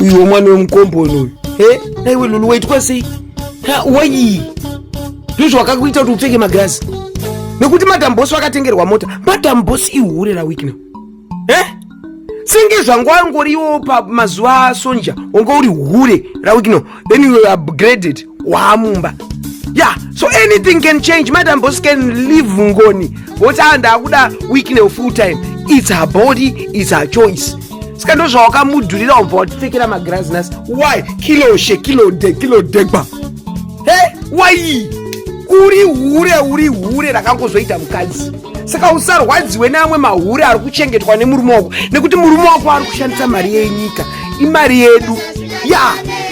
Uyu womwana wemukomboni uyu. He, naiwe Lulu, waitwa sei? Ha, wai ndozvawakakuita kuti upfeke magirazi nekuti Madam Boss vakatengerwa mota. Madam Boss ihure raWicknell. Eh, senge zvangu wangoriwo pamazuva aSonja, wanga uri hure raWicknell, then you were upgraded, waamumba. Yeah, so anything can change. Madam Boss can leave Ngoni voti, "Ah, ndakuda Wicknell full time." It's her body, it's her choice. Saka ndo zvawakamudhurira, wabva watipfekera magirazi nasi. Why? Kiloshe kilode kilodegba. He, why? Uri hure, uri hure rakangozoita mukadzi. Saka usarwadziwe neamwe mahure ari kuchengetwa nemurume wako, nekuti murume wako ari kushandisa mari yenyika, imari yedu. Ya,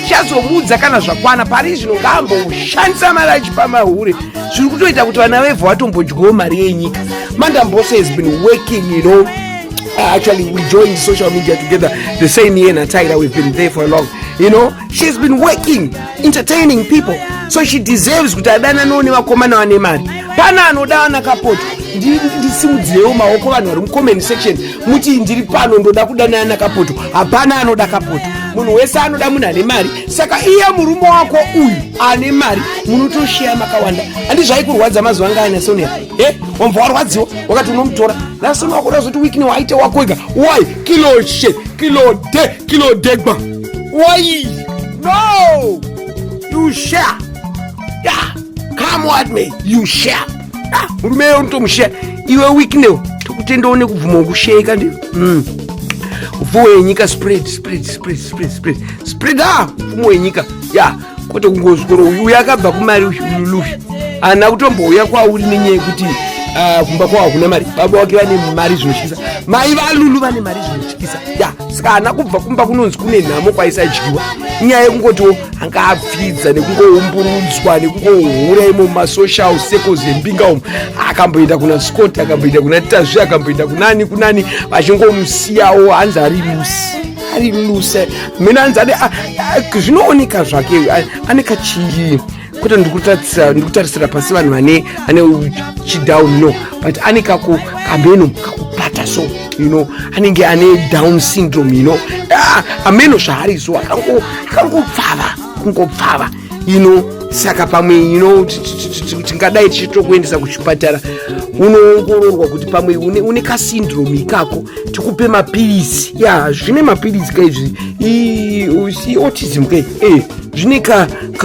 chazomuudza kana zvakwana. Pari zvino ngaamboshandisa mari achipa mahure. Zviri kutoita kuti vana vevhu vatombodyawo mari yenyika. Madam Boss has been working. Actually, we joined social media together the same year naTyra. We've been there for long. She's been working, entertaining people, so she deserves kuti adananawo nevakomana vane mari. Pana anoda ana Kapoto, ndisimudzirewo maoko. Vanhu vari mucomment section, muti, "Ndiri pano, ndoda kudanana naKapoto." Hapana anoda Kapoto. Munhu wese anoda munhu ane mari. Saka iye murume wako uyu ane mari, munotosheya makawanda. Handi zvaikurwadza mazuva anga ana Sonia? E, wambva warwadziwa, wakati unomutora naSonia wako, zoti Wicknell waite wako wega. Why? Kiloshe kilode kilodegba. Why? No, you share. Yeah, come what may, you share. Ah, murume unotomusheya iwe Wicknell. Tokutendawo nekubvuma kusheka ndi Upfumo wenyika, spread, spread, spread, spread, spread, spread. Ah, upfumo wenyika ya, kwete kungoswero. Uyu akabva kumari uyu, haana kutombouya kwauri nenyaya yekuti, ah, kumba kwavo hakuna mari. Baba wake vane mari zvinotyisa, mai vaLulu vane mari zvinotyisa. Ya, saka haana kubva kumba kunonzi kune nhamo kwaisadyiwa. Inyaya yekungotiwo anga apfidza nekungoumburudzwa nekungohura imo mumasocial circles embinga umu. Akamboenda kuna Scott, akamboenda kuna Tazvi, akamboenda kunani kunani, vachingomusiyawo. Hanzi ari loose, ari loose mene. Hanzi zvinooneka zvake, ane kachii. Kwete ndikutarisira pasi vanhu vane ane chidown, no, but ane kaku kameno kakubata. So anenge ane Down syndrome. Ah, ameno zvaari so akangopfava, kungopfava. Saka pamwe tingadai tichitokuendesa kuchipatara, unoongororwa kuti pamwe une kasyndrome ikako, tikupe mapirisi. Ya, zvine mapirisi kaizvi, si autism kai? E, zvine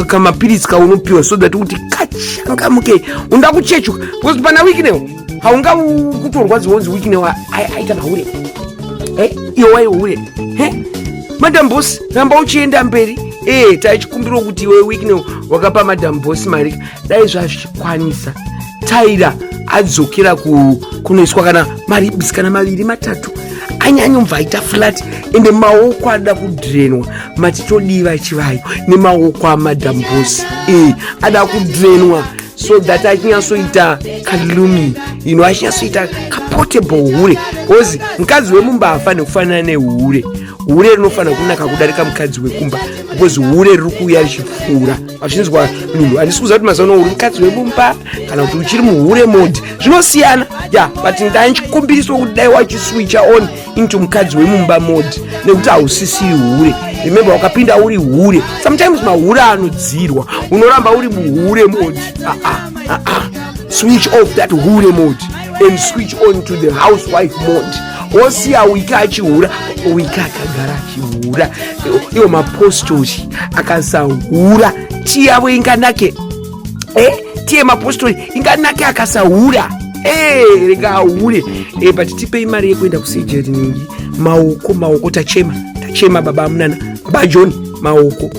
kamapirisi kaunopiwa so that kuti kachangamuke. Unoda kuchechuka because pana Wicknell haunga kutorwadziwa unzi Wicknell aita mahure. Eh, iwe waihure. He, Madam Boss, ramba uchienda mberi. E, taichikumbirawo kuti iwe Wicknell wakapa Madam Boss mari, dai zvazvikwanisa Taira adzokera kunoiswa kana maribs kana maviri matatu, anyanyobva aita flat. Ende maoko ada kudrenwa, matitodiva chivayo nemaoko aMadam Boss. E, ada kudrenwa so that achinyatsoita kalumi, achinyatsoita kaportable hure, because mukadzi wemumba haafaniri kufanana nehure. Hure rinofanira kunaka kudarika mukadzi wekumba, because hure riri kuuya richipfuura. Vachinzwa Lulu, handisi kuziva kuti mazuva ano uri mukadzi wemumba kana kuti uchiri muhure mode, zvinosiyana. Ya, but ndanchikumbiriso kuti dai wachiswitcha on into mukadzi wemumba mode, nekuti hausisiri hure. Remember, wakapinda uri hure. Sometimes mahure anodzirwa, unoramba uri muhure mode. Ah, ah, ah, ah. Switch off that hure mode and switch on to the housewife mode. Wosiya Wiki achihura. Wiki akagara achihura. Iwo mapostori akasahura, tii yavo inganake? Eh, tiye mapostori inganake akasahura? Eh, rega ahure. Eh, but tipei mari yekuenda kusurgery ningi. Maoko, maoko, tachema, tachema. Baba Munana, baba John, maoko.